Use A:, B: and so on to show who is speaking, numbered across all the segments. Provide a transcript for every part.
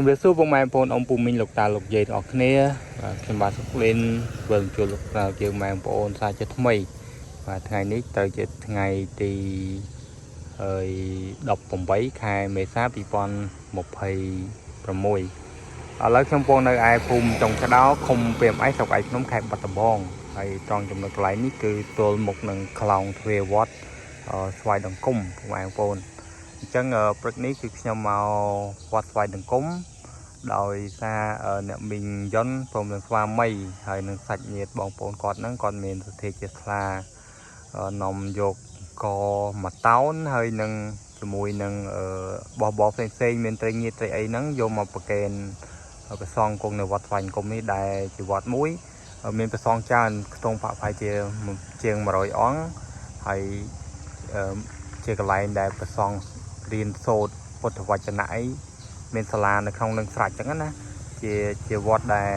A: ជំរាបសួរពុកម៉ែបងប្អូនអ៊ំពូមីងលោកតាលោកយាយទាំងអស់គ្នាបាទខ្ញុំបាទសុកលិនវិលជួបលោកតាយើងម៉ែបងប្អូនសាជាថ្មីបាទថ្ងៃនេះត្រូវជាថ្ងៃទីហើយ18ខែមេសា2026ឥឡូវខ្ញុំកំពុងនៅឯភូមិចុងក្តោឃុំពាមអៃស្រុកឯកភ្នំខេត្តបាត់ដំបងហើយត្រង់ចំណុចកន្លែងនេះគឺទល់មុខនឹងខ្លោងទ្វារវត្តស្វាយដង្គំពុកម៉ែបងប្អូនអញ្ចឹងព្រឹកនេះគឺខ្ញុំមកវត្តស្វាយដង្គំ ដោយសារអ្នកមីងយុនព្រមទាំងស្វាមីហើយនឹងសាច់ញាតិបងប្អូនគាត់ហ្នឹងគាត់មានសទ្ធាជ្រះថ្លានាំយកកមួយតោនហើយនឹងជាមួយនឹងបោះបរផ្សេងផ្សេងៗមានត្រីងៀតត្រីអីហ្នឹងយកមកប្រគេនព្រះសង្ឃគង់នៅវត្តស្វាយអង្គមនេះដែលជាវត្តមួយមានព្រះសង្ឃច្រើនខ្ទង់ប្រហែលជាជាង100អង្គហើយអឺជាកន្លែងដែលព្រះសង្ឃរៀនសូត្រពុទ្ធវចនៈអី មានសាលានៅក្នុងនឹងស្រេចចឹងណាជាវត្តដែល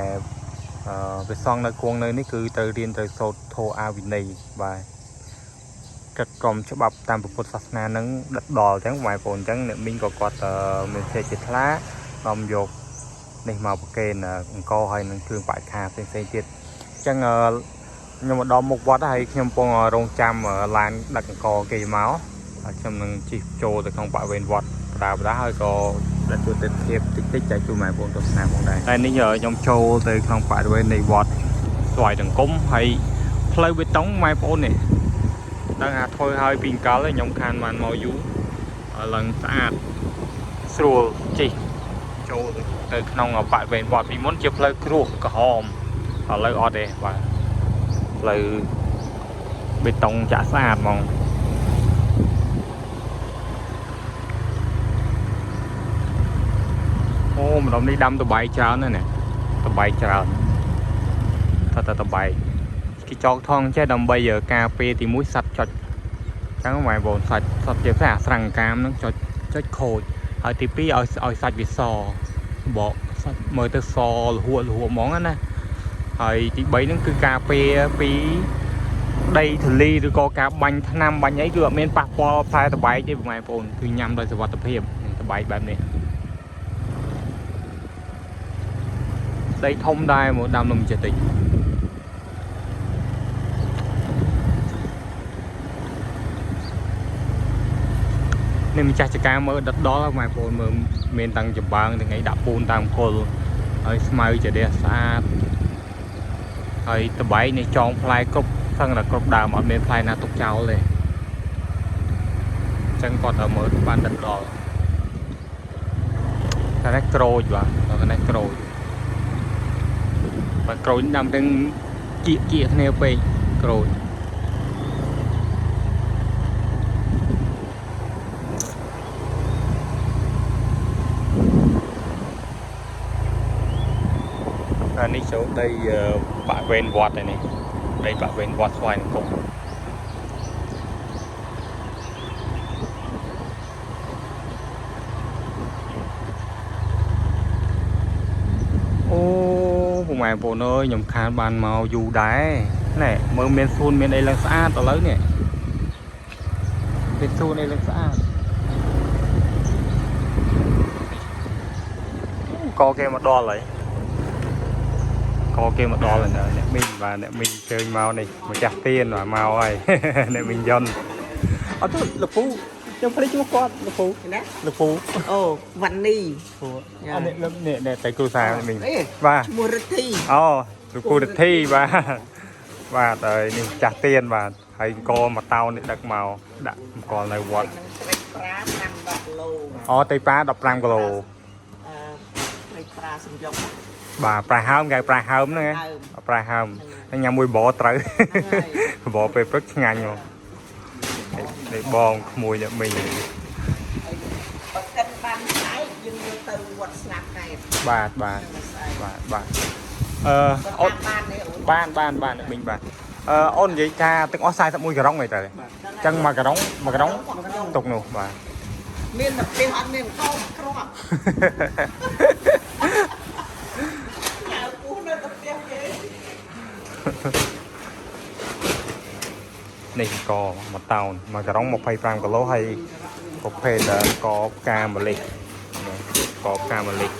A: ព្រះសង្ឃនៅគង់នៅនេះគឺត្រូវរៀនត្រូវសូត្រធម៌អាវិន័យបាទកិត្តក្រមច្បាប់តាមពុទ្ធសាសនានឹងដិតដល់ចឹងបងប្អូនចឹងអ្នកមីងក៏គាត់មានសេចក្ដីថ្លានាំយកនេះមកប្រគេនអង្គហើយនឹងគ្រឿងបរិក្ខារផ្សេងៗទៀតចឹងខ្ញុំមកដល់មុខវត្តហើយខ្ញុំកំពុងរងចាំឡានដឹកអង្គគេមកហើយខ្ញុំនឹងជិះចូលទៅក្នុងបរិវេណវត្តប្រាប្រាហើយក៏ ដែលជួយទិដ្ឋភាពតិចតិចចែកជូនម៉ែបងប្អូនទស្សនាផងដែរតែនេះខ្ញុំចូលទៅក្នុងបរិវេណនៃវត្តស្វាយដង្គមហើយផ្លូវបេតុងម៉ែបងប្អូននេះដឹងថាធ្វើឲ្យពីអង្កលហើយខ្ញុំខានបានមកយូរឡើងស្អាតស្រួលជិះចូលទៅក្នុងបរិវេណវត្តពីមុនជាផ្លូវគ្រួសក្រហមឥឡូវអត់ទេបាទផ្លូវបេតុងចាក់ស្អាតហ្មងអូម្ដុំនេះដាំតបែកច្រើនណាស់នេះតបែកច្រើនថាតតបែកគេចោកថងចេះដើម្បីការពារទីមួយសัตว์ចុចចឹងម៉ែបងសាច់សត្វជាពិសេសអាស្រាំងកាមហ្នឹងចុចចុចខូចហើយទីពីរឲ្យឲ្យសាច់វាសបកសាច់មើលទៅសលហួលហួហ្មងណាហើយទី3ហ្នឹងគឺការពារពីដីធូលីឬក៏ការបាញ់ថ្នាំបាញ់អីគឺអត់មានប៉ះពាល់ផ្លែតបែកទេបងប្អូនគឺញ៉ាំដោយសុវត្ថិភាពតបែកបែបនេះ ដីធំដែរមកដាំនំចេះតិចនេះម្ចាស់ចការមើលដិតដល់ហើយម៉ែប្អូនមើលមានតាំងចម្បាំងទាំងអីដាក់ពូនតាមគល់ហើយស្មៅជាដេះស្អាតហើយតបែកនេះចងផ្លែគ្រប់សឹងតែគ្រប់ដើមអត់មានផ្លែណាទុកចោលទេអញ្ចឹងគាត់ឲ្យមើលបានដិតដល់តែនេះក្រូចបាទតែនេះក្រូច បើក្រូចដាំទាំងគៀកគៀកគ្នាពេកក្រូចអានេះចូលដីបាក់វេនវត្តឯនេះដីបាក់វេនវត្តស្វាយអង្គមអូពុកម៉ែបងប្អូនអើយខ្ញុំខានបានមកយូរដែរណែមើលមានសួនមានអីឡើងស្អាតឥឡូវនេះមានសួនអីឡើងស្អាតកគេមកដល់ហើយ កគេមកដល់ហើយអ្នកមីងបាទអ្នកមីងជើញមកនេះម្ចាស់ទៀនបាទមកហើយ អ្នកមីងយន់អត់ទៅលោកពូខ្ញុំភ្លេចឈ្មោះគាត់លោកពូ
B: ណា
A: លោកពូ
B: អូវ៉ាន់នី
A: ពូអត់នេះលោកនេះនេះតែគ្រូសាអ្នកមីង
B: អេ
A: បាទ
B: ឈ្មោះរិទ្ធី
A: អូលោកពូរិទ្ធីបាទបាទហើយនេះម្ចាស់ទៀនបាទហើយកមកតោននេះដឹកមកដាក់អង្គលនៅវត្ត
B: នឹងត្រីប្រា5 10គីឡូ
A: អូតៃប៉ា15គីឡូ
B: អឺត្រីប្រាសំយក
A: បាទប្រែហើមគេហៅប្រែហើមហ្នឹងឯង
B: ហើម
A: ប្រែហើមហើយញ៉ាំមួយបបរត្រូវ
B: ហ្នឹងហើយ
A: បបរពេលព្រឹកឆ្ងាញ់ហ្មងនេះបងក្មួយអ្នកមីង
B: បើកិនបានស្អែកយើងយកទៅវត្តស្លាប់កែប
A: បាទបាទ
B: ស្អែក
A: បាទបាទអឺ
B: បើ
A: អូន
B: តាមបានទេអូន
A: បានបានបានអ្នកមីងបាទអឺអូននិយាយថាទាំងអស់41ការុងហីតើអញ្ចឹងមួយការុងមួយការុងទុកនោះបាទ
B: មានតែផ្ទះអត់មានកោគ្រាប់ញ៉ៅពោះនៅតែផ្ទះគេ
A: នេះកមួយតោនមួយការុង25គីឡូហើយប្រភេទកផ្កាម្លិះនេះកផ្កាម្លិះ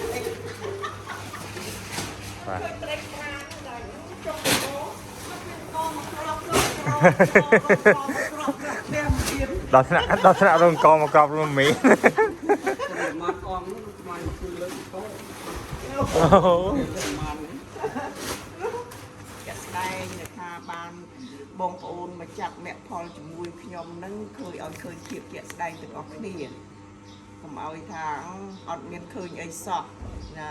A: បាទ
B: ឃើញត្រីប្រាងដល់ចុងកោមកមានកមកក្របក្របក្របក្របក្របផ្ទះមាន
A: ដល់ថ្នាក់រងកមកក្របរួមមី
C: មកអងនោះស្មានគឺលើកតោ
A: អូ
C: បាន
B: ចាក់ស្ដែងថាបានបងប្អូនមកចាប់មគ្គផលជាមួយខ្ញុំនឹងឃើញឲ្យឃើញភាពជាក់ស្ដែងទាំងអស់គ្នាកុំឲ្យថាអត់មានឃើញអីសោះណា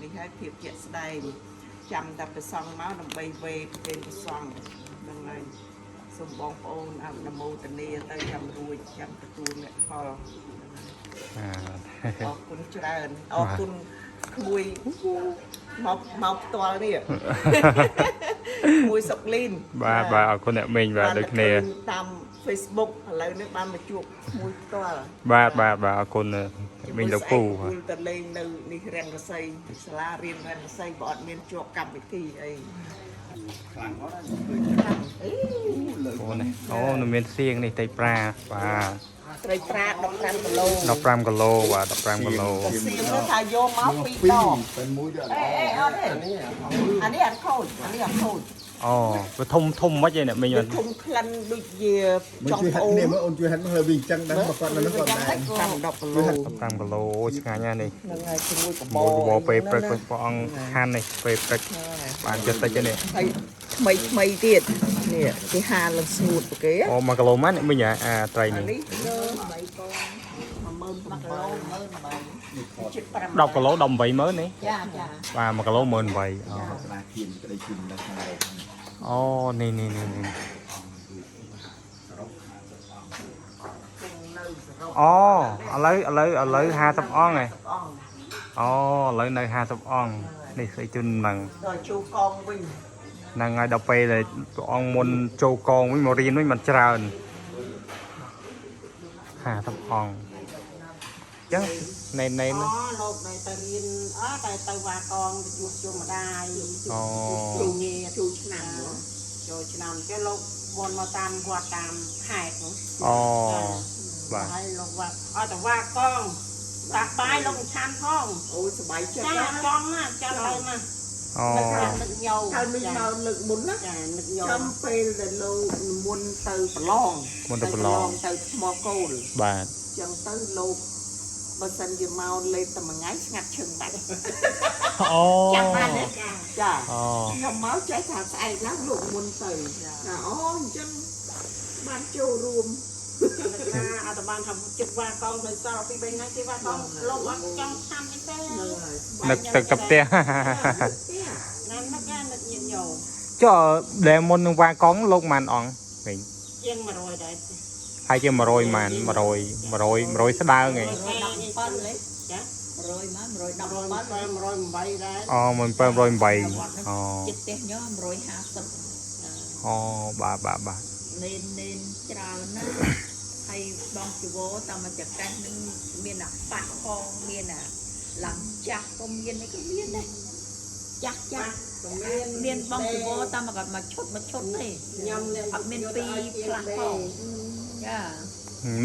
B: នេះហើយភាពជាក់ស្ដែងចាំតែប្រសង់មកដើម្បីវេប្រគេនប្រសង់ហ្នឹងហើយសូមបងប្អូនអនុមោទនាទៅចាំរួចចាំទទួលមគ្គផល អរគុណច្រើនអរគុណក្មួយមកមកផ្ទាល់នេះ ក្មួយសុកលីន
A: បាទបាទអរគុណអ្នកមីងបាទដូចគ្នា
B: តាម Facebook ឥឡូវនេះបានមកជួបក្មួយផ្ទាល់
A: បាទបាទបាទអរគុណអ្នកមីងលោកពូ
B: គូលទៅលេងនៅនេះរាំងរស័យសាលារៀនរាំងរស័យបើអត់មានជាប់កម្មវិធីអី
C: ខ្លាំងអត់ឃើញ
B: អី
C: លើក
A: អូនេះអូនៅមានសៀងនេះត្រីប្រាបាទ
B: ត្រីប្រា15គីឡូ
A: 15គីឡូបាទ15គីឡូ
B: សៀងនោះថាយកមក2ដង
D: តែមួយទៅអត់
B: អេអេអត់ទេអានេះអត់ខូចអានេះអត់ខូច
A: អូវាធំធំមិនឯអ្នកមីង
B: វាធំក្លិនដូចជា
D: មិនជួយហាត់
B: ចង់អូ
D: គ្នាមើលអូនជួយហាត់មើលវាអញ្ចឹងដែរមកគាត់នៅគាត់ដែរ
B: 5 10គីឡូ
A: 15គីឡូឆ្ងាញ់ណាស់នេះ
B: ហ្នឹងហើយជាមួយកប
A: មួយកបោពេលព្រឹកព្រះអង្គហាន់នេះពេលព្រឹកបានចិត្តតិចនេះ
B: ហើយថ្មីថ្មីទៀតនេះគេហាលនឹងស្ងួតប្រគេ
A: អូ1គីឡូម៉ានអ្នកមីងអាត្រីនេះ
B: អានេះ18000គីឡូ18000ជិត5
A: 10គីឡូ180,000នេះ
B: ចាចា
A: បាទ1គីឡូ18000អូ
D: ស្ដារគៀនក្តីគៀនដល់ថ្ងៃ
A: អូនេះនេះនេះនេះអូឥឡូវឥឡូវឥឡូវ50អង្គឯង
B: អង្គ
A: អូឥឡូវនៅ50អង្គនេះស្អីជន់ហ្នឹង
B: ដល់ជួកងវិញ
A: ហ្នឹងហើយដល់ពេលដែលព្រះអង្គមុនចូលកងវិញមករៀនវិញมันច្រើន50អង្គអញ្ចឹងណែនណែន
E: អូលោកដែលទៅរៀនអត់តែទៅវ៉ាកងទៅជួបជុំម្ដាយ
A: អូ
E: ជួបញាតិ
B: ជួឆ្នាំហ្មង
E: ចូលឆ្នាំចេះលោកវន់មកតាមវត្តតាមខេត្តហ្នឹង
A: អូបាទ
E: ហើយលោកវ៉ាអត់តែវ៉ាកងតាក់បាយលោកឆាន់ផង
B: អូយសប្បាយចិត្ត
E: ចា
B: ណាស់
E: ចង់ណាចាំទៅណា
A: អូ
E: នឹកញោ
B: ហើយមីងមកលើកមុនណា
E: ចានឹកញោ
B: ចាំពេលដែលលោកមុនទៅប្រឡង
A: មុនទៅប្រឡង
B: ទៅថ្មកូល
A: បាទ
B: ចឹងទៅលោកបើសិនជាមកលេបតែមួយថ្ងៃស្ងាត់ឈឹងបាត់
A: អូ
B: ចាំបានទេចា
A: អូ
B: ខ្ញុំមកចេះថាស្អែកឡើងលោកមុនទៅថាអូអញ្ចឹងបានចូលរួម
E: ថាអត់បានថាចិត្តវ៉ាកងទៅសល់ពី3ថ្ងៃគេវ៉ាកងលោកអត់ចង់ឆាន់អីទេ
B: ហ្នឹងហើយ
A: នឹកទឹកទៅផ្ទះ
E: ណានឹកណានឹកញាតិញោ
A: ចុះដែលមុននឹងវ៉ាកងលោកម៉ានអង្គវិញ
E: ជាង100ដែរ
A: ហើយជា100ម៉ាន100 100 100ស្ដើងឯង
E: 117លេចា
F: 100មក117
E: 107 108ដែរ
A: អូ1708អូ
F: ចិត្តផ្ទះញោម150
A: អូបាទបាទបាទ
F: នេននេនច្រើនណាស់ហើយបងជីវរតាមមកចកេះនឹងមានអាប៉ាក់ផងមានអាឡើងចាស់ក៏មានអីក៏មានដែរចាស់ចាស់
E: មាន
F: មានបងជីវរតាមមកគាត់មកឈុតមកឈុតទេ
E: ញ៉ាំ
F: អត់មានពីរផ្លាស់ផងចា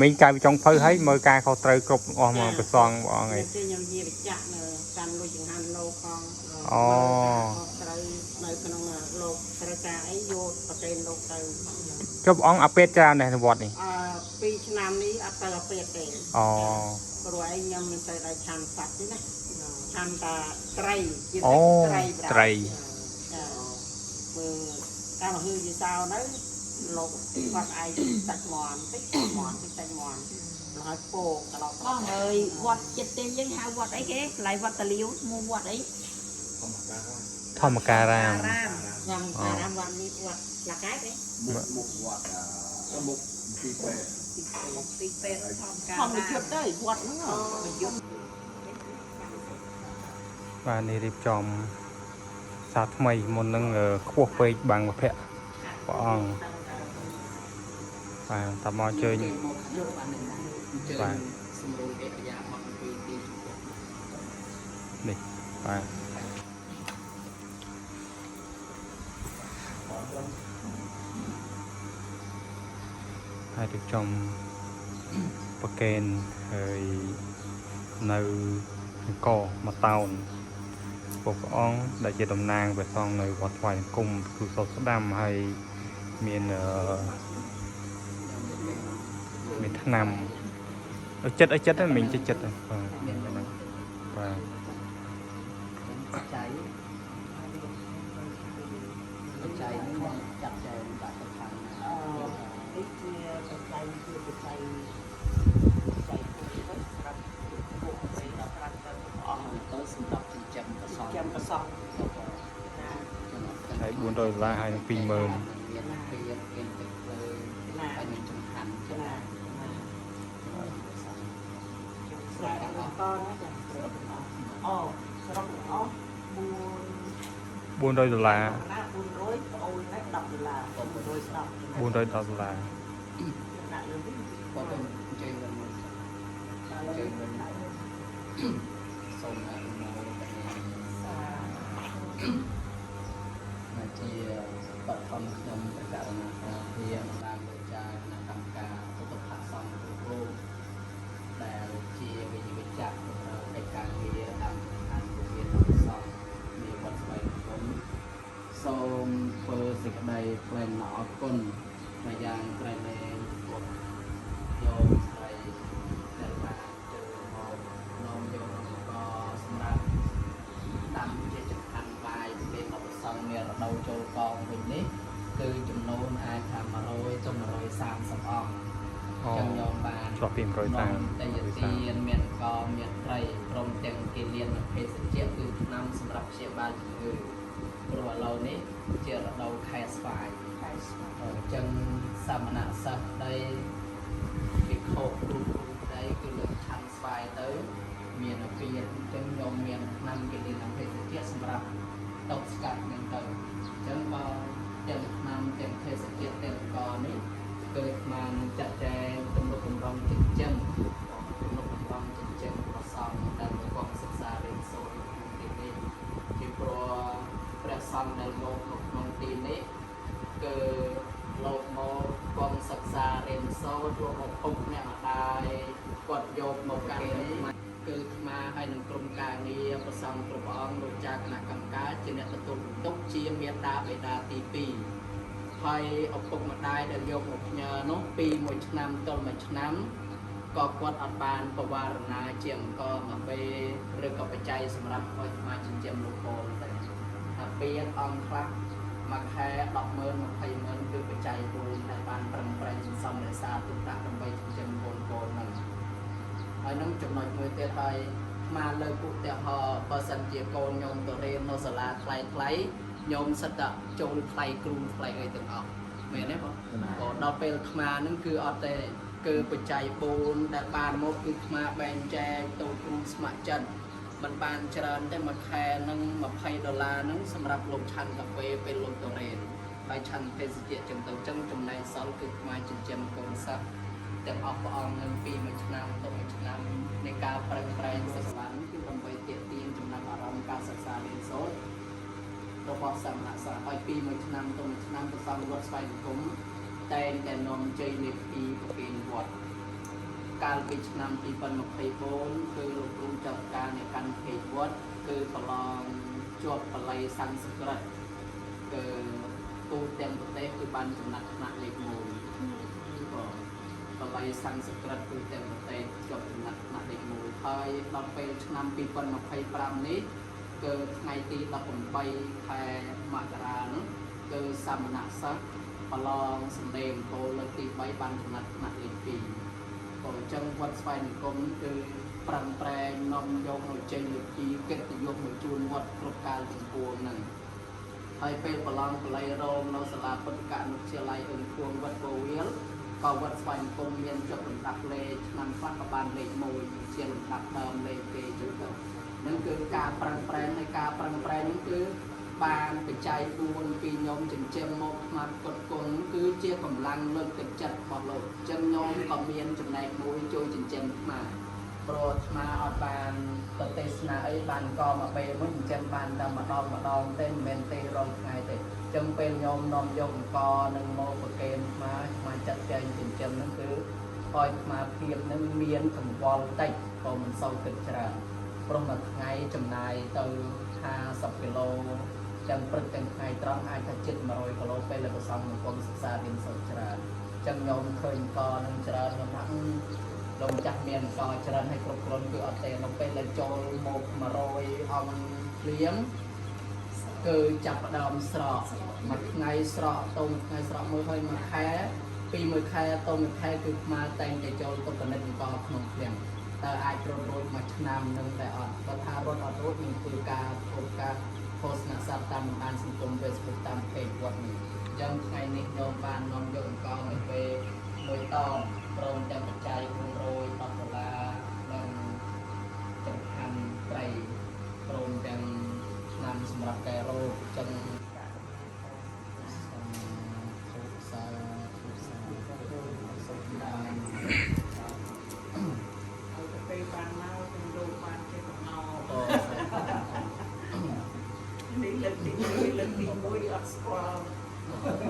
A: មីងកាយពីចុងភៅហើយមើលការខុសត្រូវគ្រប់អស់មកប្រសងបងអង្គឯង
E: គេខ្ញុំយារចាក់នៅកាន់លុយចង្ហាន់លោកផង
A: អូ
E: ត្រូវនៅក្នុងលោកត្រូវការអីយកប្រគេនលោកទៅ
A: ចុះព្រះអង្គអាពេតច្រើនដែរនៅវត្តនេះ
E: អឺ2ឆ្នាំនេះអត់ទៅអាពេតទេ
A: អូ
E: ព្រោះឯងខ្ញុំមិនទៅដល់ឆាន់សត្វទេណាឆាន់តាត្រីជា
A: អូ
E: ត្រី
A: ត្រី
E: ចាមើលតាមហឺយីសោនៅលោកគាត់ឯងសាច់មន់តិចមន់តិចសាច់មន់ហើយពោកត្រឡប់
F: បងអើយវត្តចិត្តផ្ទះយើងហៅវត្តអីគេកន្លែងវត្តតាលាវឈ្មោះវត្តអី
A: ធម្មការាម
F: រាម
E: ញ៉ាំអារាមវត្តនេះវត្តឡាកែទេ
D: មុខមុខវត្តមុខទីពេទ្យ
F: ទីពេទ្យធម្មកា
B: ធម្ម
F: រាម
B: យុទ្ធទៅវត្តហ្នឹងហ៎
F: យុទ្ធ
A: បាទនេះរៀបចំសាថ្មីមុននឹងខ្ពស់ពេកបាំងវភៈព្រះអង្គបាទតមកអញ្ជើញ
C: មកយកបាននឹងអញ្ជើ
A: បាទ
C: ញសម្រួលអេរិយាបថអំពីទីចំពោះ
A: នេះបាទហើយរៀបចំប្រកេនហើយនៅអង្គមកតោន ពោះព្រះអង្គដែលជាតំណាងព្រះសង្ឃនៅវត្តស្វាយដង្គំគឺសតស្ដាំហើយមានអឺមានថ្នាំឲ្យចិត្តឲ្យចិត្តហ្នឹងមិញចិត្តចិត្តហ្នឹងបាទហ្នឹងបាទ
C: ចៃបច្ច័យនេះមកចាត់ចែងដាក់ទៅខាងណា
E: អឺនេះជាបច្ច័យជាបច្ច័យបច្ច័យពុទ្ធសម្រាប់ពួកគេសម្រាប់ទៅព្រះអង្គ
C: ទៅសម្រាប់ចិញ្ចឹមប្រសង
E: ចាំប្រសងណា
A: ហើយ400ដុល្លារហើយនឹង20000
C: មានពីមានទឹកភ្លើង
E: ណា
C: ហើយនឹងចង្ហាន់ចឹង
E: ណាណាស្រុកទាំងអស់ណាចាស្រុកទាំងអស់អូស្រុកទាំងអស់4
A: 400ដុល្លារ
E: ណា400ប្អូនណា10ដុល្លារ410
A: 410ដុល្លារ
E: ដាក់លើនេះ
C: គាត់ទៅអញ្ជើញវិញមកអញ្ជើញវិញសូមអនុមោទនាជាបឋមខ្ញុំប្រកាសណាថាជាបានលោកចាគណៈកម្មការទុតិយភសង្ឃគ្រប់រូបដែលជាវិជ្ជាវិជ្ជៈបម្រើកិច្ចការងារតាមឋានពវិទ្យាសង្ឃនៃវត្តស្វ័យគុំសូមធ្វើសេចក្តីថ្លែងអរគុណមកយ៉ាងក្រៃលែងចំពោះ យោមស្រីដែលបានជើមកនាំយកឧបករណ៍សម្រាប់ដាំជាចង្ហាន់បាយពេលមកប្រសង់មានរដូវចូលកងវិញនេះគឺចំនួនអាចថា100ទៅ130អង្គ
A: អូ
C: ចឹងញោមបាន
A: ឆ្លោះពី130
C: នាំតយទានមានកមានត្រីព្រមទាំងគិលាននិងភេសជ្ជៈគឺថ្នាំសម្រាប់ព្យាបាលជំងឺព្រោះឥឡូវនេះជារដូវខែស្វាយ
E: ខែស្វាយ
C: អញ្ចឹងសមណសិស្សដីភិក្ខុគ្រូគ្រូដីគឺលើកឆាន់ស្វាយទៅ មានអាពាធអញ្ចឹងខ្ញុំមានថ្នាំគិលានភេសជ្ជៈសម្រាប់តបស្កាត់នឹងទៅអញ្ចឹងបើទាំងថ្នាំទាំងភេសជ្ជៈទាំងកនេះគឺអាត្មានឹងចាត់ចែងទំនុកបំរុងចិញ្ចឹមទំនុកបំរុងចិញ្ចឹមប្រសងដែលប្រកបសិក្សារៀនសូត្រនៅក្នុងទីនេះពីព្រោះព្រះសង្ឃដែលមកនៅក្នុងទីនេះ គឺលោកមកកងសិក្សារៀនសូត្រលោកឪពុកអ្នកម្ដាយគាត់យកមកគេនេះគឺអាត្មាហើយនឹងក្រុមការងារប្រសង់គ្រប់ព្រះអង្គលោកចាគណៈកម្មការជាអ្នកទទួលបន្ទុកជាមេដាបេដាទី2ហើយឪពុកម្ដាយដែលយកមកផ្ញើនោះពីមួយឆ្នាំទល់មួយឆ្នាំក៏គាត់អត់បានបវារណាជាអង្គមកបេឬក៏បច្ច័យសម្រាប់ឲ្យអាត្មាចិញ្ចឹមលោកកូនតែថាពីអង្គខ្លះ មួយខែ100000 200,000គឺបច្ច័យ4ដែលបានប្រឹងប្រែងសន្សំរក្សាទុកដាក់ដើម្បីចិញ្ចឹមកូនកូនហ្នឹងហើយនឹងចំណុចមួយទៀតហើយអាត្មាលើកឧទាហរណ៍បើសិនជាកូនញោមទៅរៀននៅសាលាថ្លៃថ្លៃញោមសិតតែចូលថ្លៃគ្រូថ្លៃអីទាំងអស់មែនទេបងក៏ដល់ពេលអាត្មាហ្នឹងគឺអត់ទេគឺបច្ច័យ4ដែលបានមកគឺអាត្មាបែងចែកទៅគ្រូស្ម័គ្រចិត្ត มันបានច្រើនតែមួយខែនឹង20ដុល្លារហ្នឹងសម្រាប់លោកឆាន់កាហ្វេពេលលោកទៅរៀនហើយឆាន់ភេសជ្ជៈចឹងទៅចឹងចំណែកសល់គឺខ្មែរចិញ្ចឹមកូនសិស្សទាំងអស់ព្រះអង្គនឹងពីមួយឆ្នាំទៅមួយឆ្នាំនៃការប្រឹងប្រែងសិក្សានេះគឺដើម្បីទាក់ទាញចំណាប់អារម្មណ៍ការសិក្សារៀនសូត្ររបស់សមណសិស្សហើយពីមួយឆ្នាំទៅមួយឆ្នាំប្រសង់វត្តស្វ័យសង្គមតែងតែនាំជ័យលេខីប្រគេនវត្ត កាលពីឆ្នាំ2024គឺលោកគ្រូចៅការនៃកាន់ភេកវត្តគឺប្រឡងជាប់បល័យសំស្ក្រឹតគឺទូទាំងប្រទេសគឺបានចំណាត់ថ្នាក់លេខ1ក៏បល័យសំស្ក្រឹតទូទាំងប្រទេសជាប់ចំណាត់ថ្នាក់លេខ1ហើយដល់ពេលឆ្នាំ2025នេះគឺថ្ងៃទី18ខែមករានោះគឺសមណសិស្សប្រឡងសម្លេងអង្គរលើកទី3បានចំណាត់ថ្នាក់លេខ2 ក៏អញ្ចឹងវត្តស្វ័យនិគមគឺប្រឹងប្រែងនាំយកមកចេញលើពីកិត្តិយសមកជូនវត្តគ្រប់កាលទាំងពួងហ្នឹងហើយពេលប្រឡងបល័យរោមនៅសាលាពុទ្ធកនុវិទ្យាល័យអឹងខួងវត្តពោវិលក៏វត្តស្វ័យនិគមមានចុះលំដាប់លេខឆ្នាំខ្លះក៏បានលេខ1ជាលំដាប់ដើមលេខគេចឹងទៅហ្នឹងគឺការប្រឹងប្រែងនៃការប្រឹងប្រែងហ្នឹងគឺបានបច្ច័យ4ពីញោមចិញ្ចឹមមកខ្មាត់គុតគង់គឺជាកម្លាំងលើកទឹកចិត្តរបស់លោកអញ្ចឹងញោមក៏មានចំណែកមួយជួយចិញ្ចឹមអាត្មាព្រោះអាត្មាអត់បានប្រទេសនាអីបានកមកពេលមួយចិញ្ចឹមបានតែម្ដងម្ដងទេមិនមែនទេរាល់ថ្ងៃទេអញ្ចឹងពេលញោមនាំយកអង្គនឹងមកប្រគេនអាត្មាអាត្មាចាត់ចែងចិញ្ចឹមហ្នឹងគឺឲ្យអាត្មាភាពនឹងមានកង្វល់តិចក៏មិនសូវគិតច្រើនព្រោះមួយថ្ងៃចំណាយទៅ 60គីឡូទាំងព្រឹកទាំងថ្ងៃត្រង់អាចថាជិត100គីឡូពេលដែលប្រសង់កំពុងសិក្សារៀនសូត្រច្រើនចឹងខ្ញុំឃើញកនឹងច្រើនខ្ញុំថាលោកម្ចាស់មានកច្រើនឲ្យគ្រប់គ្រាន់គឺអត់ទេនៅពេលដែលចូលមក100អង្គភ្លៀងគឺចាប់ផ្ដើមស្រកមួយថ្ងៃស្រកទៅមួយថ្ងៃស្រកមើលហើយមួយខែពីមួយខែទៅមួយខែគឺខ្មាតែងតែចូលទៅកណិតអង្គក្នុងភ្លៀងតើអាចរត់រួចមួយឆ្នាំនឹងតែអត់គាត់ថារត់អត់រួចនឹងធ្វើការធ្វើការឃោសនាស័ព្ទតាមបណ្ដាញសង្គម Facebook តាម page វត្តនេះអញ្ចឹងថ្ងៃនេះញោមបាននាំយកអង្គនៅពេលមួយតនព្រមទាំងបច្ច័យ410ដុល្លារនិងចង្ហាន់ត្រីព្រមទាំងឆ្នាំសម្រាប់កែរោគអញ្ចឹងសាធុសាធុសាធុសូមបាន
B: ឲ្យទៅពេលបានមកខ្ញុំលោកបានចេះកំណោ
C: អូ
B: នេះលើកទី1លើកទី1អត់ស្គាល់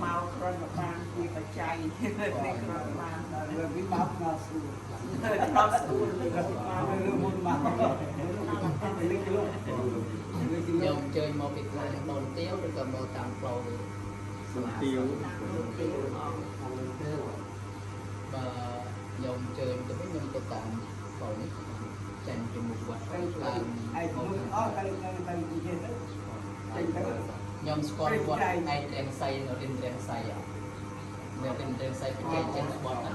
B: មកគ្រាន់តែបានជាបច្ច័យនេះគ្រាន់បាន
D: លើវិបាកណាស្រួល
B: ដល់ស្ទួលលើកទីមក
D: លើមុនមកលើគីឡូលើគីឡូ
C: ខ្ញុំអញ្ជើញមកពីខាងដូនទៀវឬក៏មកតាមផ្លូវ
A: ទៀវ
C: បើខ្ញុំអញ្ជើញទៅវិញខ្ញុំទៅតាមផ្លូវនេះចេញពីមុខវត្ត
D: ទៅ
C: ឡើង
D: ឯងមុនអស់ទៅទៅទៅនិយាយទៅចេញទៅ
C: ខ្ញុំស្គាល់វត្តឯករៀងសីនៅរិនរៀងសីអត់នៅរិនរៀងសីបច្ចេកចិនវត្តណា
D: ក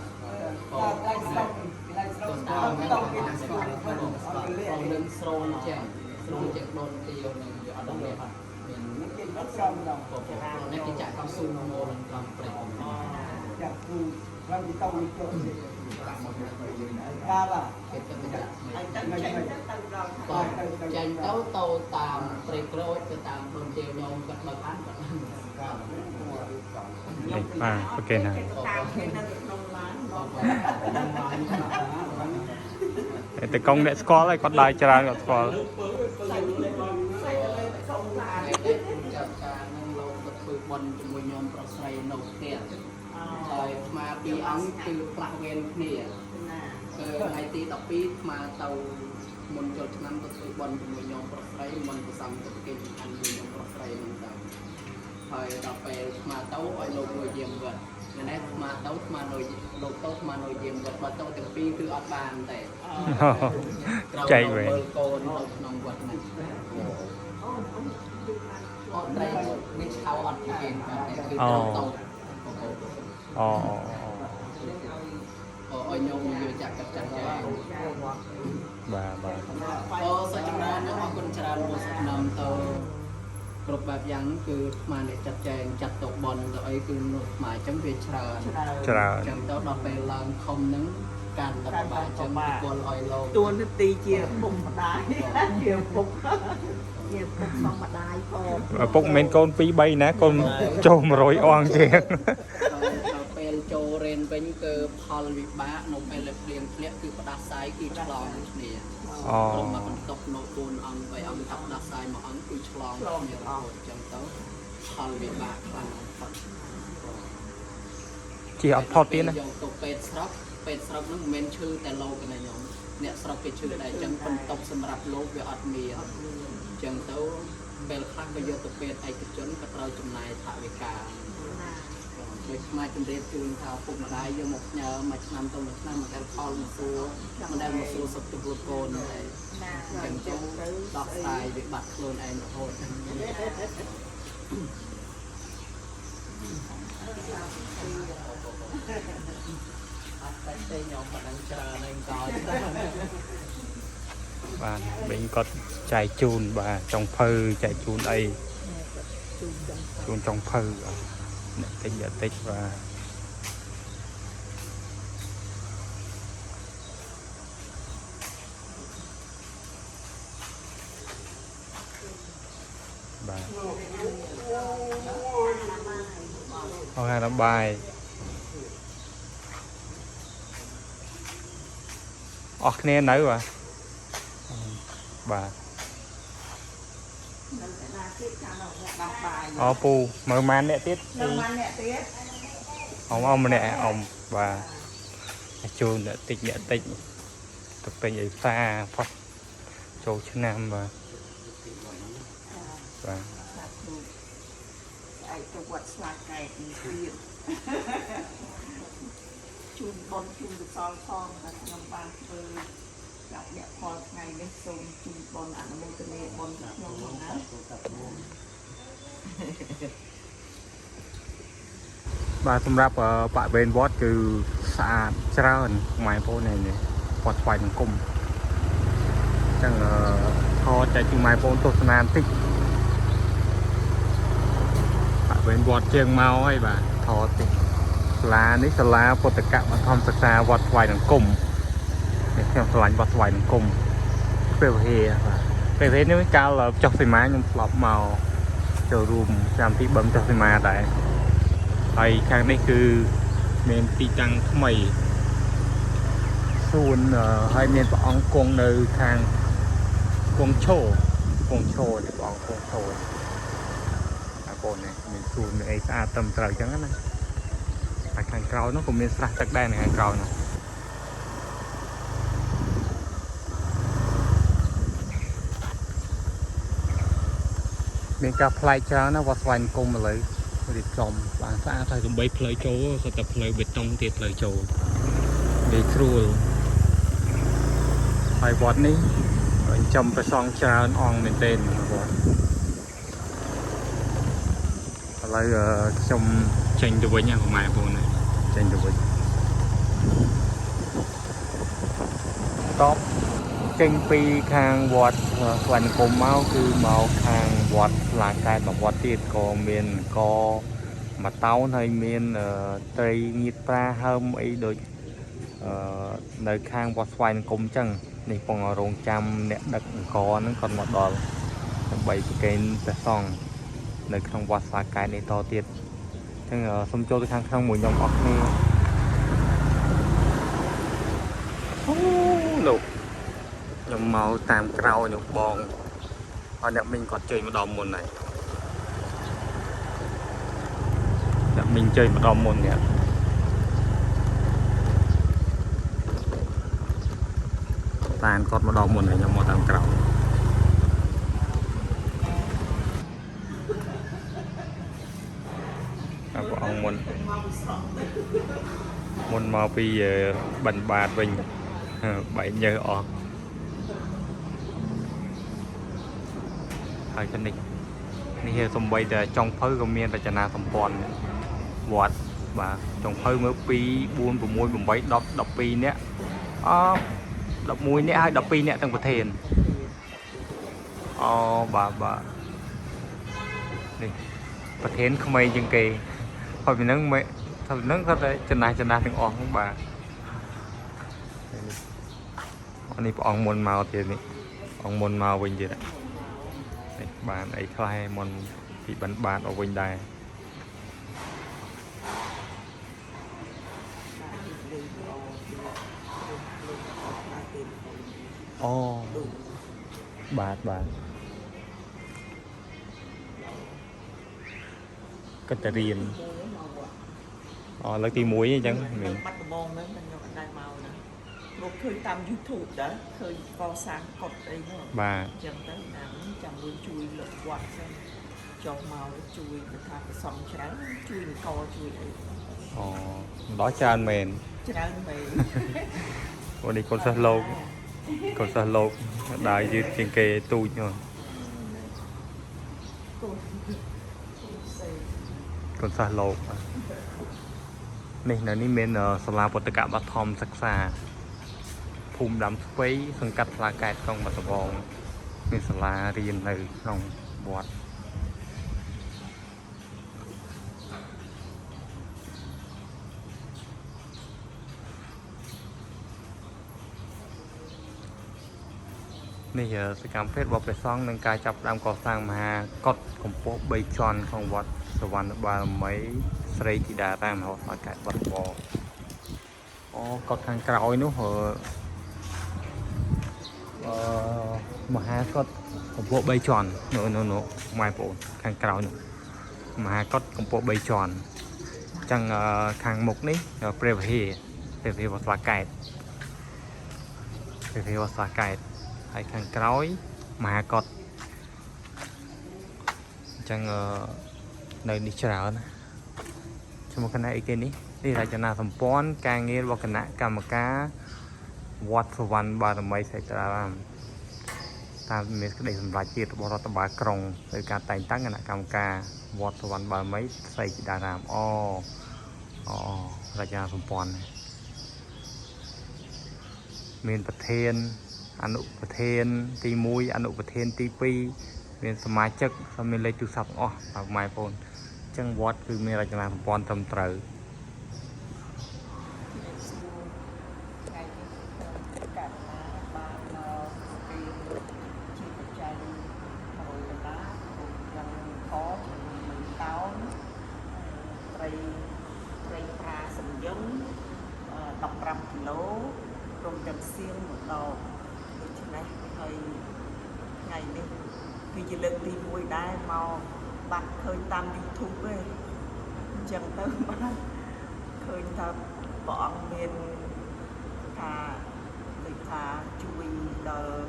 D: ន្លែងស្រុកកន្លែងស្រុក
C: ទៅតាម
D: ត
C: ហ្នឹង
D: គេ
C: ស្គា
D: ស្គាល់
C: ល់
D: អត់លេ
C: ផ្លូវនឹងស្រូនជាងស្រូនជាងដូនទៀវនឹងវាអត់ដល់វាអត់មាន
D: នឹងគេអត់ស្រោមដល់
C: ពពនេះគេចាក់កៅស៊ូមកនឹងត្រង់ព្រៃ
D: ចាក់គូឡើងពីតង់នេះចូលកាល
C: គេទៅចាក់ថ្មី
B: ហើយទៅចេញទៅទៅដល់
C: ក៏ចេញទៅទៅតាមព្រៃក្រូចទៅតាមដូនទៀវញោមគាត់បើបានគាត់
A: នេះបាទប្រគេនហើយ
B: តាមគេនៅក្នុងឡានមក
A: តែកងអ្នកស្គាល់ហើយគាត់ដើរច្រើនគាត់ស្គាល់
B: ใส่เลยใส่เลยไปส่งลาน
C: ថ្ងៃនេះចាត់ការនឹងលោកទៅធ្វើបុណ្យជាមួយញោមប្រុសស្រីនៅផ្ទះហើយអាត្មាពីរអង្គគឺផ្លាស់វេនគ្នា
B: ណា
C: គឺថ្ងៃទី12អាត្មាទៅមុនចូលឆ្នាំទៅធ្វើបុណ្យជាមួយញោមប្រុសស្រីមុនប្រសំទៅគេចង្ហាន់ជាមួយញោមប្រុសស្រីហ្នឹងទៅហើយដល់ពេលអាត្មាទៅឲ្យលោកមួយយាមវត្តថ្ងៃនេះអាត្មាទៅអាត្មានៅលោកទៅអាត្មានៅយាមវត្តបើទៅទាំងពីរគឺអត់បានទេត្រូវ
A: ចែកវិញ
C: មើលកូននៅក្នុងវត្តហ្នឹងអត់ត្រីនេះឆៅអត់ពីគេបាទគឺត្រូវទៅ
A: អូ
C: ឲ្យញោមយកចាក់កាត់ចាត់ចែង
A: បាទបាទ
C: អូសុខចម្រើនអរគុណច្រើនបងសុខចំណទៅគ្រប់បែបយ៉ាងគឺអាត្មាអ្នកចាត់ចែងចាត់តុបនទៅអីគឺនោះអាត្មាអញ្ចឹងវាច្រើន
A: ច្រើន
C: អញ្ចឹងទៅដល់ពេលឡើងខំហ្នឹងកាន់តែពិបាកអញ្ចឹងពលឲ្យលោក
B: តួនាទីជាពុកម្ដាយជាពុក
F: ជាពុកសំម្ដាយផង
A: ឪពុកមិនមែនកូន2 3ណាកូនចូល100អងជាង
C: ដល់ពេលចូលរេនវិញគឺផលវិបាកនៅពេលដែលភ្លៀងធ្លាក់គឺផ្ដាសាយគឺឆ្លងគ្នា
A: អូ
C: ក្រុមមកបន្ទប់នៅ4អង្គ3អង្គថាផ្ដាសាយមួយអង្គគឺឆ្លងគ្នារហូតអញ្ចឹងទៅផលវិបាកខ្លាំងបំផុត
A: ជិះអត់ផុតទៀតណា
C: យកទៅពេទ្យស្រុកពេទ្យស្រុកហ្នឹងមិនមែនឈឺតែលោកទេណាញោមអ្នកស្រុកគេឈឺដែរអញ្ចឹងបន្ទប់សម្រាប់លោកវាអត់មានអញ្ចឹងទៅពេលខ្លះក៏យកទៅពេទ្យឯកជនក៏ត្រូវចំណាយថវិកា
F: ណា
C: ដូចខ្មែរជំរាបជូនថាពុកម្ដាយយកមកផ្ញើមួយឆ្នាំទៅមួយឆ្នាំមិនដែលផលមកសួរមិនដែលមកសួរសុខទុក្ខលោកកូនទេ
F: ណា
C: អញ្ចឹងទៅដោះស្រាយវិបត្តិខ្លួនឯងរហូតអត់តែទេញោមប៉ុណ្ណឹងច្រើនឯងក៏
A: បាទវិញគាត់ចែកជូនបាទចុងភៅចែកជូនអី
F: ជូនចង់
A: ជូនចុងភៅបាទអ្នកតិចអ្នកតិចបាទបាទអរហើយបាយអស់គ្នានៅបាទបាទ
B: នៅណាទៀតចាំដល់អ្នកដោះបាយ
A: អូពូមើលម៉ានអ្នកទៀត
B: នៅម៉ានអ្នកទៀត
A: អមអមម្នាក់អមបាទជូនអ្នកតិចអ្នកតិចទៅពេញអីផ្សារផុតចូលឆ្នាំបាទ បាទ
B: សាធុស្អែកទៅវត្តស្លាកែកនេះទៀតជូនបុណ្យជូនកុសលផងដែលខ្ញុំបានធ្វើដាក់អ្នកផលថ្ងៃនេះសូមជូនបុណ្យអនុមោទនាបុណ្យខ្ញុំផងណា
A: បាទសម្រាប់បរិវេណវត្តគឺស្អាតច្រើនម៉ែបងប្អូននេះវត្តស្វាយសង្គមអញ្ចឹងថតចែកជូនម៉ែបងប្អូនទស្សនាបន្តិចបរិវេណវត្តជើងមកហើយបាទថតតិចសាលានេះសាលាពុទ្ធកបឋមសិក្សាវត្តស្វាយសង្គមនេះខ្ញុំស្រឡាញ់វត្តស្វាយសង្គមពេលវេលាបាទពេលវេលានេះកាលចុះសីមាខ្ញុំធ្លាប់មកចូលរួមកម្មវិធីបឹមចុះសីមាដែរ ហើយខាងនេះគឺមានទីតាំងថ្មីសួនហើយមានព្រះអង្គគង់នៅខាងគង់ឈរគង់ឈរនេះព្រះអង្គគង់ឈរអាបងនេះមានសួនមានអីស្អាតត្រឹមត្រូវអញ្ចឹងណាហើយខាងក្រោយនោះក៏មានស្រះទឹកដែរនៅខាងក្រោយនោះមានការប្លែកច្រើនណាស់វត្តស្វែងគុំឥឡូវ រៀបចំបានស្អាតហើយសំបីផ្លូវចូលសុទ្ធតែផ្លូវបេតុងទៀតផ្លូវចូលនិយាយស្រួលហើយវត្តនេះចិញ្ចឹមព្រះសង្ឃច្រើនអង្គមែនទែនវត្តឥឡូវខ្ញុំចេញទៅវិញហ្នឹងម៉ែបងណាចេញទៅវិញតបចេញពីខាងវត្តស្វែងគុំមកគឺមកខាងវត្តស្លាកែតមួយវត្តទៀតក៏មានក មួយតោនហើយមានត្រីងៀតប្រាហើមអីដូចអឺនៅខាងវត្តស្វាយអង្គមអញ្ចឹងនេះពងរងចាំអ្នកដឹកអង្គហ្នឹងគាត់មកដល់ដើម្បីប្រគេនព្រះសង្ឃនៅក្នុងវត្តស្វាយកែតនេះតទៀតអញ្ចឹងសូមចូលទៅខាងក្នុងមួយខ្ញុំអស់គ្នាអូលោកខ្ញុំមកតាមក្រោយនោះបងហើយអ្នកមីងគាត់ជ័យមកដល់មុនហើយ អ្នកមីងជ័យមកដល់មុននេះតានគាត់មកដល់មុនហើយខ្ញុំមកតាមក្រោយអរព្រះអង្គមុនមុនមកពីបិណ្ឌបាតវិញបែកញើសអស់ហើយខាងនេះនេះសំបីតែចុងភៅក៏មានរចនាសម្ព័ន្ធវត្តបាទចុងភៅមើល2 4 6 8 10 12នាក់អ11នាក់ហើយ12នាក់ទាំងប្រធានអូបាទបាទនេះប្រធានក្មេងជាងគេហើយពីហ្នឹងមិនថាពីហ្នឹងគាត់តែចំណាស់ចំណាស់ទាំងអស់ហ្នឹងបាទនេះនេះព្រះអង្គមុនមកទៀតនេះអង្គមុនមកវិញទៀតនេះបានអីខ្លះឯមុនពីបិណ្ឌបាតមកវិញដែរ អូបាទបាទគាត់តែរៀនអូលើកទី1អញ្ចឹង
B: នៅបាត់ដំបងហ្នឹងខ្ញុំអត់ដែរមកណាព្រោះឃើញតាម YouTube ដែរឃើញកសាងកុដិអីនោះ
A: បាទ
B: អញ្ចឹងទៅណាចាំមួយជួយលុបវត្តចឹងចុះមកជួយទៅថាប្រសំច្រើនជួយអង្គជួយអី
A: អូម្ដងច្រើនមែន
B: ច្រើនមែន
A: អូនេះកូនសិស្សលោកកូនសិស្សលោកដើរយឺតជាងគេទូចហ្នឹង
B: កូនផ្សេង
A: កូនសិស្សលោកនេះនៅនេះមានសាលាពុទ្ធកបឋមសិក្សាភូមិដាំស្វ័យសង្កាត់ផ្លាកែតក្រុងបាត់ដំបងមានសាលារៀននៅក្នុងវត្ត នេះសកម្មភាពរបស់ព្រះសង្ឃនឹងការចាប់ផ្ដើមកសាងមហាកុដិកម្ពស់3ជាន់ក្នុងវត្តសវណ្ណបារមីស្រីធីតារាមហោសាកែវត្តវអូកុដិខាងក្រោយនោះអឺមហាកុដិកម្ពស់3ជាន់នោះនោះនោះម៉ែប្អូនខាងក្រោយនោះមហាកុដិកម្ពស់3ជាន់អញ្ចឹងខាងមុខនេះព្រះវិហារព្រះវិហារវត្តស្វាកែតព្រះវិហារវត្តស្វាកែត ហើយខាងក្រោយមហាកុដ ញ្ចឹងអឺនៅនេះច្រើនណាឈ្មោះគណៈអីគេនេះនេះរចនាសម្ព័ន្ធការងាររបស់គណៈកម្មការវត្តសុវណ្ណបារមីសេចក្ដីរាមតាមមានក្តីសម្រេចជាតិរបស់រដ្ឋបាលក្រុងដោយការតែងតាំងគណៈកម្មការវត្តសុវណ្ណបារមីសេចក្ដីរាមអូអូរចនាសម្ព័ន្ធមានប្រធានអនុប្រធានទី1អនុប្រធានទី2មានសមាជិកហើយមានលេខទូរស័ព្ទទាំងអស់បាទម៉ែបងប្អូនអញ្ចឹងវត្តគឺមានរចនាសម្ព័ន្ធត្រឹមត្រូវ
B: ជំរាបសួរថ្ងៃនេះខ្ញុំករុណាបានមកពីជាបច្ច័យ100ដុល្លាររួមទាំងខចំនួន1តោនត្រីត្រីប្រាសំយំ15គីឡូព្រមទាំងសៀងមួយដបដូច្នេះហើយថ្ងៃនេះគឺជាលើកទី1ដែរមកបាត់ឃើញតាម YouTube ទេអញ្ចឹងទៅបានឃើញថាព្រះអង្គមានថាដូចថាជួយដល់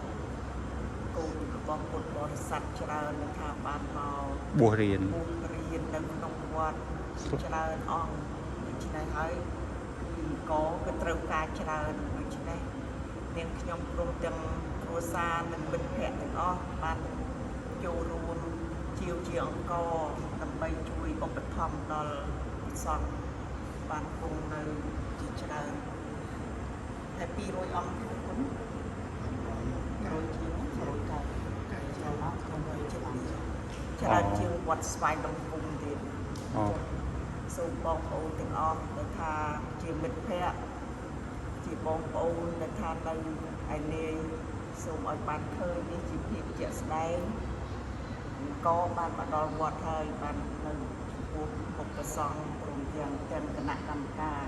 B: កូនរបស់ពុទ្ធបរិស័ទច្រើននិងថាបានមក
A: បួសរៀន
B: បួសរៀននៅក្នុងវត្តច្រើនអង្គដូច្នេះហើយគឺកក៏ត្រូវការច្រើនដូច្នេះនាងខ្ញុំព្រមទាំងគ្រួសារនិងមិត្តភ័ក្តិទាំងអស់បានចូលរួមជាវជាអង្គដើម្បីជួយឧបត្ថម្ភដល់ព្រះសង្ឃបានគង់នៅជាច្រើនតែ200អង្គទេគុណ100ជាង100កែច្រើនអស់ក្នុង170ច្រើនជាងវត្តស្វាយដង្គុំទៀត
A: អូ
B: សូមបងប្អូនទាំងអស់ដែលថាជាមិត្តភ័ក្តិជាបងប្អូនដែលថានៅឯនាយសូមឲ្យបានឃើញនេះជាភាពជាក់ស្ដែងក៏បានមកដល់វត្តហើយបាននៅចំពោះមុខព្រះសង្ឃព្រមទាំងទាំងគណៈកម្មការ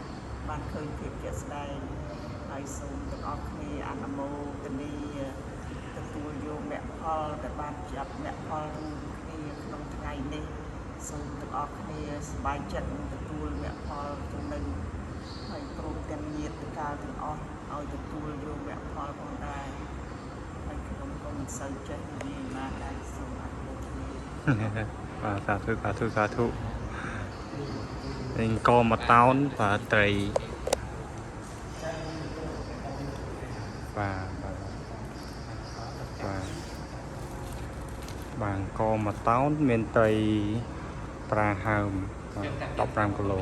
B: បានឃើញភាពជាក់ស្ដែងហើយសូមទាំងអស់គ្នាអនុមោទនាទទួលយកមគ្គផលដែលបានចាប់មគ្គផលរួមគ្នាក្នុងថ្ងៃនេះ សូមទាំងអស់គ្នាសប្បាយចិត្តនឹងទទួលមគ្គផលចំណេញហើយព្រមទាំងញាតិកាលទាំងអស់ឲ្យទទួលយកមគ្គផលផងដែរហើយខ្ញុំក៏មិនសូវចេះនិយាយណាដែរសូមអនុមោទនា
A: បាទសាធុសាធុសាធុអង្គមួយតោនបាទត្រីបាទបាទបាទបាទអង្គមួយតោនមានត្រីប្រាហើមបាទ15គីឡូ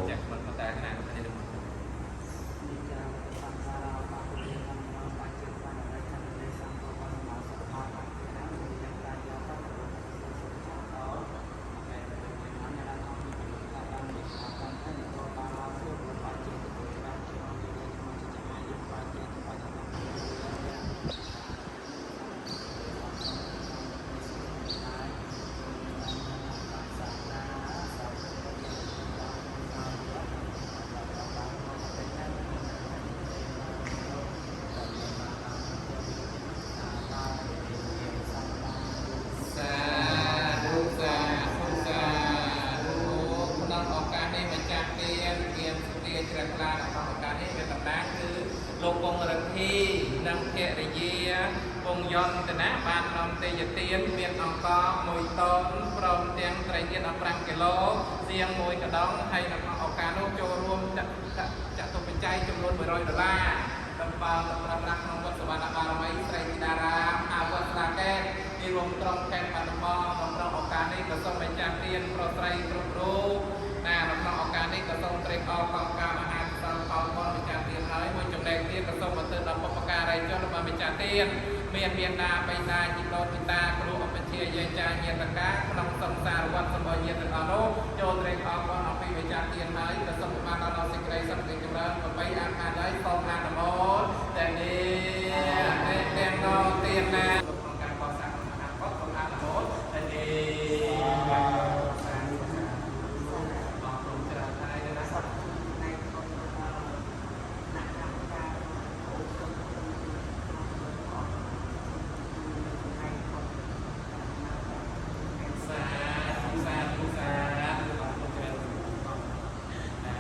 C: សាធុសាធុសាធុក្នុងឱកាសនេះម្ចាស់ទានមានសទ្ធាជ្រះថ្លានៅក្នុងឱកាសនេះមានតំណាងគឺលោកគង់រិទ្ធីនិងភរិយាពងយន្តនាបាននាំទេយទានមានអង្គមួយតោនព្រមទាំងត្រីទៀត15គីឡូសៀងមួយកដងហើយនៅក្នុងឱកាសនោះចូលរួមចាក់ចាក់ទុបច្ច័យចំនួន100ដុល្លារតម្បើប្រើប្រាស់ក្នុងវត្តសវណ្ណបារមីស្រីធីតារាមអវត្តស្លាកែតទីរួមក្រុងខេត្តបាត់ដំបងក្នុងឱកាសនេះក៏សូមម្ចាស់ទានប្រុសស្រីគ្រប់រូបណានៅក្នុងឱកាសនេះក៏សូមត្រេកអរកងការមហាកុសលផលបុណ្យម្ចាស់ទានហើយមួយចំណែកទៀតក៏សូមឧទ្ទិសដល់បុព្វការីជនរបស់ម្ចាស់ទានមានមានតាបិតាជីដូនជីតាគ្រូអបជាយាយចាញាតកាក្នុងសង្សារវដ្តសម្បញាតទាំងអស់នោះចូលត្រេកអរគុណអំពីម្ចាស់ទានហើយក៏សូមបានដល់សេចក្តីសុខសេចក្តីចម្រើនប្របីអាហារហើយសូមអនុមោទនានេះទាំងនោះទានណាក្នុងការកសាងមហាកុសលសូមអនុមោទនាសាធុសាធុអរគុណច្រើនហើយណា
B: សពចំណែករបស់គណៈកម្មការអូសូមចំណែករបស់
C: សាធុសាធុសាធុអរគុណច្រើន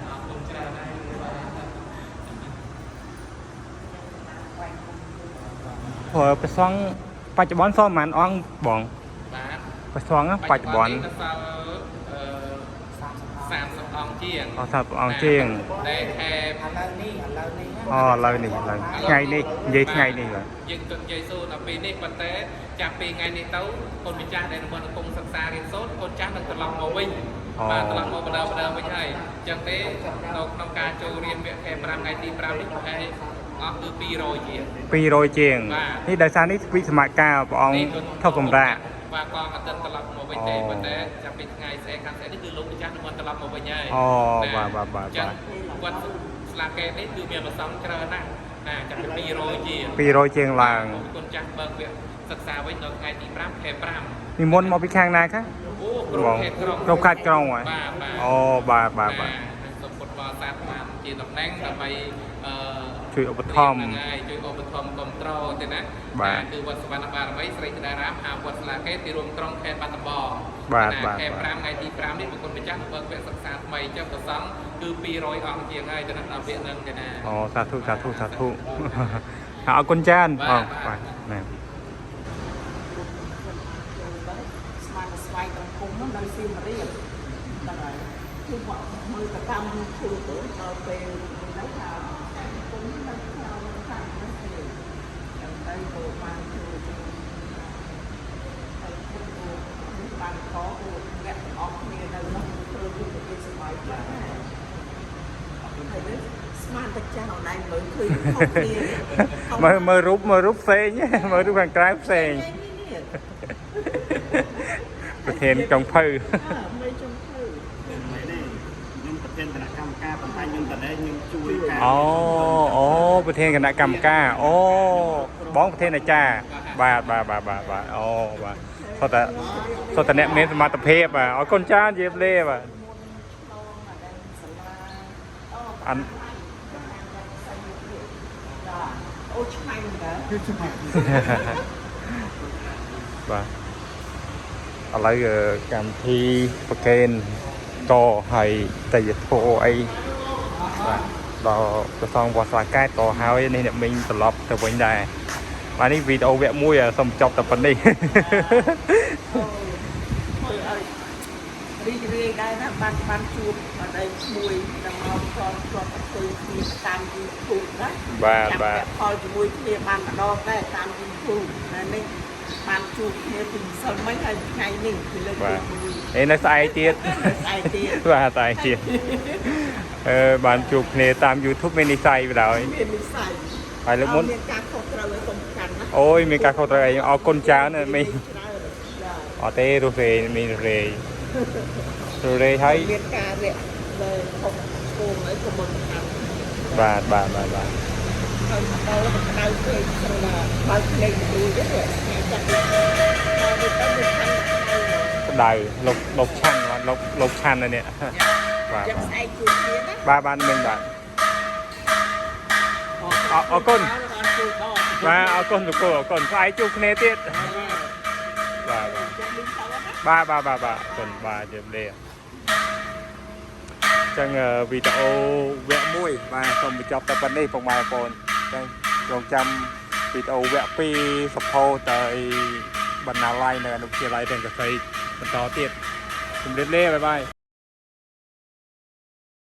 C: អរគុណច្រើនហើយបាទ
A: ព្រោះព្រះសង្ឃបច្ចុប្បន្នសល់ប្រហែលអង្គបង
C: បាទ
A: ព្រះ ព្រះសង្ឃបច្ចុប្បន្ន
G: នេះនៅសល់អឺ30អង្គជាង
A: អស់30អង្គជាង
G: ដែលខែ
E: ឥឡូវនេះឥឡូវនេះ
A: អូឥឡូវនេះឥឡូវថ្ងៃនេះនិយាយថ្ងៃនេះបាទ
G: យើងគិតនិយាយសូត្រដល់ពេលនេះប៉ុន្តែចាប់ពីថ្ងៃនេះទៅកូនម្ចាស់ដែលនៅកំពុងសិក្សារៀនសូត្រកូនចាស់នឹងត្រឡប់មកវិញបាទត្រឡប់មកបដើបដើវិញហើយអញ្ចឹងទេនៅក្នុងការចូលរៀនវគ្គខែ5ថ្ងៃទី5នេះប្រហែលអស់គឺ200ជាង
A: 200ជាង
G: បាទ
A: នេះដោយសារនេះវិសមកាលព្រះអង្គធប់សម្រាក
G: បាទកងអតិនត្រឡប់មកវិញទេប៉ុន្តែចាប់ពីថ្ងៃស្អែកខាងស្អែកនេះគឺលោកម្ចាស់នឹងត្រឡប់មកវិញហើយ
A: អូបាទបាទបាទ
G: អញ្ចឹង
A: បាទ
G: គាត់ស្លាកេតនេះគឺមានប្រសង់ច្រើនណាស់ណាចាប់ពី200ជាង
A: 200ជាងឡើង
G: គុណចាស់បើកវគ្គសិក្សាវិញដល់ថ្ងៃទី5ខែ5
A: និមន្តមកពីខាងណាคะ
G: អូគ្រប់ខេត្តក្រុង
A: គ្រប់ខេត្តក្រុងហ៎
G: បាទបាទ
A: អូបាទបាទបាទ
G: សូមពុទ្ធបរិស័ទបានជាតំណែងដើម្បីអឺ
A: ជួយឧបត្ថម្ភ
G: ហ្នឹងហើយជួយឧបត្ថម្ភគ្រប់ត្រទេណា
A: បាទ
G: គឺវត្តសវណ្ណបារមីស្រីក្តារាមហៅវត្តស្លាកេតទីរួមក្រុងខេត្តបាត់ដំបង
A: បាទ
G: ណាខែ
A: បាទបាទ
G: 5ថ្ងៃទី5នេះប្រគុណម្ចាស់នឹងបើកវគ្គសិក្សាថ្មីអញ្ចឹងប្រសង់គឺ200អង្គជាងហើយទៅដល់វគ្គហ្នឹងទេណា
A: អូសាធុសាធុសាធុ អរគុណច្រើន
G: បាទ
A: បងបាទណែ
B: ស្មានស្វ័យសង្គមនោះនៅសៀមរាបហ្នឹងហើយគឺមកមើលទៅតាម YouTube ទៅដល់ពេលហ្នឹងថាសង្គមនៅក្នុងខាងហ្នឹងទេចាំទៅបើបានជួយហើយពុទ្ធនេះបានខព្រោះអ្នកទាំងអស់គ្នានៅនោះធ្វើវាជាសម័យខ្លះណាហើយនេះស្មានតែចាស់អនឡាញមើលឃើញខុសគ្នា
A: មើលមើលរូបមើលរូបផ្សេង មើលរូបខាងក្រៅផ្សេង
B: នេះ
A: ប្រធានចុងភៅ
B: មេចុងភៅ
H: នេះខ្ញុំប្រធានគណៈកម្មការប៉ុន្តែខ្ញុំតតែខ្ញុំជួយការ
A: អូអូប្រធានគណៈកម្មការអូបងប្រធានអាចារ្យបាទបាទបាទបាទបាទអូបាទសុទ្ធតែសុទ្ធតែអ្នកមានសមត្ថភាពបាទអរគុណច្រើនជម្រាបលាបាទអាន
B: អូឆ្ងាញ់តើ
A: បាទឥឡូវកម្មវិធីប្រកេនតហើយតយធោអីបាទដល់ប្រសងវត្តស្លាកែតក៏ហើយនេះអ្នកមីងត្រឡប់ទៅវិញដែរបាទនេះវីដេអូវគ្គមួយសូមចប់តែប៉ុណ្នេះ
B: ធ្វើឲ្យរីករាយដែរណាបានបានជួបអតីតមួយដល់មកព្រមព្រមធ្វើគ្នាតាម YouTube ណា
A: បាទបាទ
B: ចាំពាក់ផលជាមួយគ្នាបានម្ដងដែរតាម YouTube ណានេះបានជួបគ្នាពីម្សិលមិញហើយថ្ងៃនេះពីលើក
A: បាទ
B: ទី
A: អេនៅស្អែកទៀត
B: 1ស្អែកទៀត
A: បាទស្អែកទៀតអឺបានជួបគ្នាតាម YouTube មាននិស័យបណ្ដោយ
B: មាននិស័យ
A: ហើយលើកមុន
B: មានការខុសត្រូវឲ្យសំខាន់ណា
A: អូយមានការខុសត្រូវអីអរគុណច្រើនណាស់មីង
B: ច្រើនចា
A: អត់ទេរុះរេមីងរុះរេរុះរេហើយ
B: មានការរាក់លើខុសឆ្គងអីក៏មិនសំខាន់
A: បាទបាទបាទបាទ
B: ហើយមកដល់ទៅក្តៅពេកស្រួលបើកភ្នែករួចទេថ្ងៃចាក់ដល់ទៅទៅវាខាងក្តៅ
A: ក្តៅលោកលោកឆាន់បាទលោកលោកឆាន់ណានេះបាទ
B: ចាំស្អែកជួបគ្នាណា
A: បាទបាទមិញបាទ អរគុណ
B: ជួយដល់
A: បាទអរគុណលោកគ្រូអរគុណស្អែកជួបគ្នាទៀតបាទបាទ
B: ចាំមីងទៅណា
A: បាទបាទបាទបាទអរគុណបាទជម្រាបលាអញ្ចឹងវីដេអូវគ្គ1បាទសូមបញ្ចប់តែប៉ុណ្នេះពុកម៉ែបងប្អូនអញ្ចឹងរងចាំវីដេអូវគ្គ2សភោទៅបណ្ណាល័យនៅអនុវិទ្យាល័យទាំងកសីបន្តទៀតជម្រាបលាបាយបាយ។